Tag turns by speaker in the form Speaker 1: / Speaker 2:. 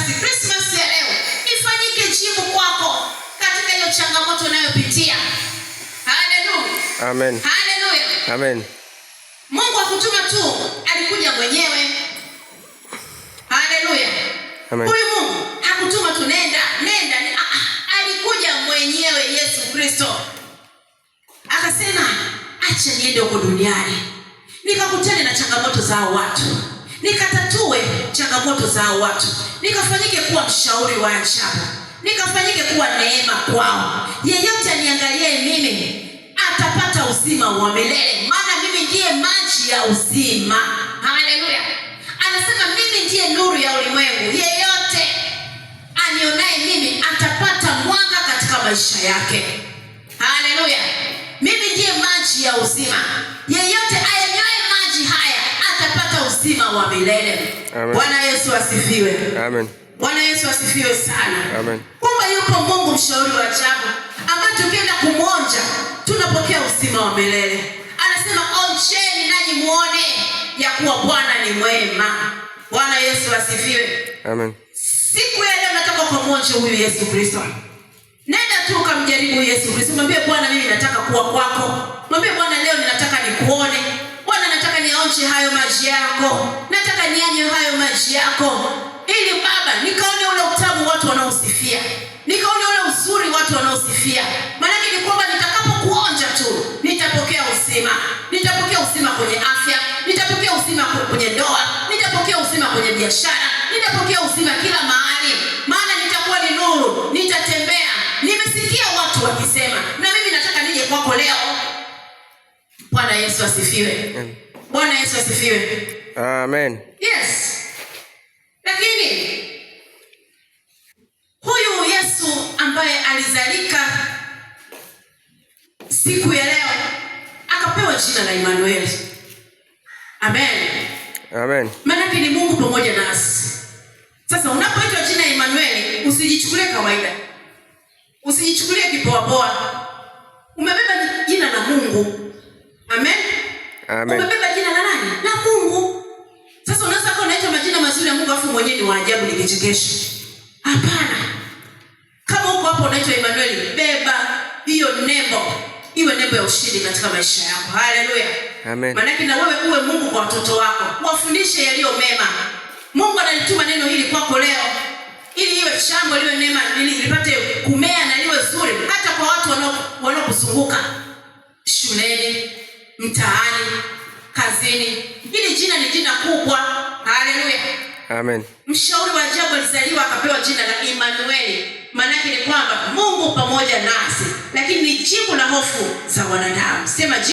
Speaker 1: Basi Christmas ya leo ifanyike jibu kwako katika hiyo changamoto unayopitia. Haleluya.
Speaker 2: Amen.
Speaker 1: Haleluya.
Speaker 2: Amen.
Speaker 1: Mungu hakutuma tu, alikuja mwenyewe. Haleluya.
Speaker 2: Amen.
Speaker 1: Huyu Mungu hakutuma tu nenda, nenda. Alikuja mwenyewe Yesu Kristo. Akasema, acha niende huko duniani, nikakutane na changamoto za watu, nikatatue changamoto za watu, nikafanyike kuwa mshauri wa ajabu, nikafanyike kuwa neema kwao. Yeyote aniangaliaye mimi atapata uzima wa milele, maana mimi ndiye maji ya uzima. Haleluya. Anasema mimi ndiye nuru ya ulimwengu, yeyote anionaye mimi atapata mwanga katika maisha yake. Haleluya. Mimi ndiye maji ya uzima, yeyote ayanywaye maji haya atapata uzima wa milele.
Speaker 2: Amen.
Speaker 1: Bwana Yesu asifiwe.
Speaker 2: Amen.
Speaker 1: Bwana Yesu asifiwe sana.
Speaker 2: Amen.
Speaker 1: Kumbe yupo Mungu mshauri wa ajabu ambaye tukienda kumwonja tunapokea uzima wa milele. Anasema onjeni nanyi muone ya kuwa Bwana ni mwema. Bwana Yesu asifiwe.
Speaker 2: Amen.
Speaker 1: Siku ya leo nataka ukamwonje huyu Yesu Kristo. Nenda tu ukamjaribu Yesu Kristo. Mwambie Bwana, mimi nataka kuwa kwako. Mwambie Bwana, leo ninataka nikuone. Bwana, nataka nionje hayo maji yako. Nataka nianywe hayo maji yako, ili Baba nikaone ule utamu watu wanaosifia, nikaone ule uzuri watu wanaosifia. Maanake ni kwamba nitakapokuonja tu nitapokea uzima. Nitapokea uzima kwenye afya, nitapokea uzima kwenye ndoa, nitapokea uzima kwenye biashara, nitapokea uzima kila mahali, maana nitakuwa ni nuru, nitatembea. Nimesikia watu wakisema, na mimi nataka nije kwako leo. Bwana Yesu asifiwe.
Speaker 2: Amen.
Speaker 1: Bwana Yesu asifiwe.
Speaker 2: Amen.
Speaker 1: Yes. Lakini huyu Yesu ambaye alizalika siku ya leo akapewa jina la Emmanuel. Amen.
Speaker 2: Amen.
Speaker 1: Maanake ni Mungu pamoja nasi. Sasa unapoitwa jina Emmanuel, usijichukulie kawaida, usijichukulie kipoapoa. Umebeba jina la Mungu. Amen.
Speaker 2: Amen.
Speaker 1: Umebeba jina la nani? La Mungu. Sasa unaweza kuwa unaitwa majina mazuri ya Mungu afu mwenyewe ni wa ajabu, ni kichekesho. Hapana. Kama uko hapo unaitwa Emmanuel, beba hiyo nembo, iwe nembo ya ushindi katika maisha yako. Haleluya.
Speaker 2: Amen.
Speaker 1: Maanake na wewe uwe Mungu kwa watoto wako, wafundishe yaliyo mema. Mungu analituma neno hili kwako leo ili iwe shangwe, liwe neema, ili lipate kumea na liwe zuri hata kwa watu wanaokuzunguka shuleni, mtaani, kazini. Hili jina ni jina kubwa. Haleluya.
Speaker 2: Amen.
Speaker 1: Mshauri wa ajabu alizaliwa akapewa jina la Emmanuel. Maana yake ni kwamba Mungu pamoja nasi, lakini ni jibu la hofu za wanadamu. Sema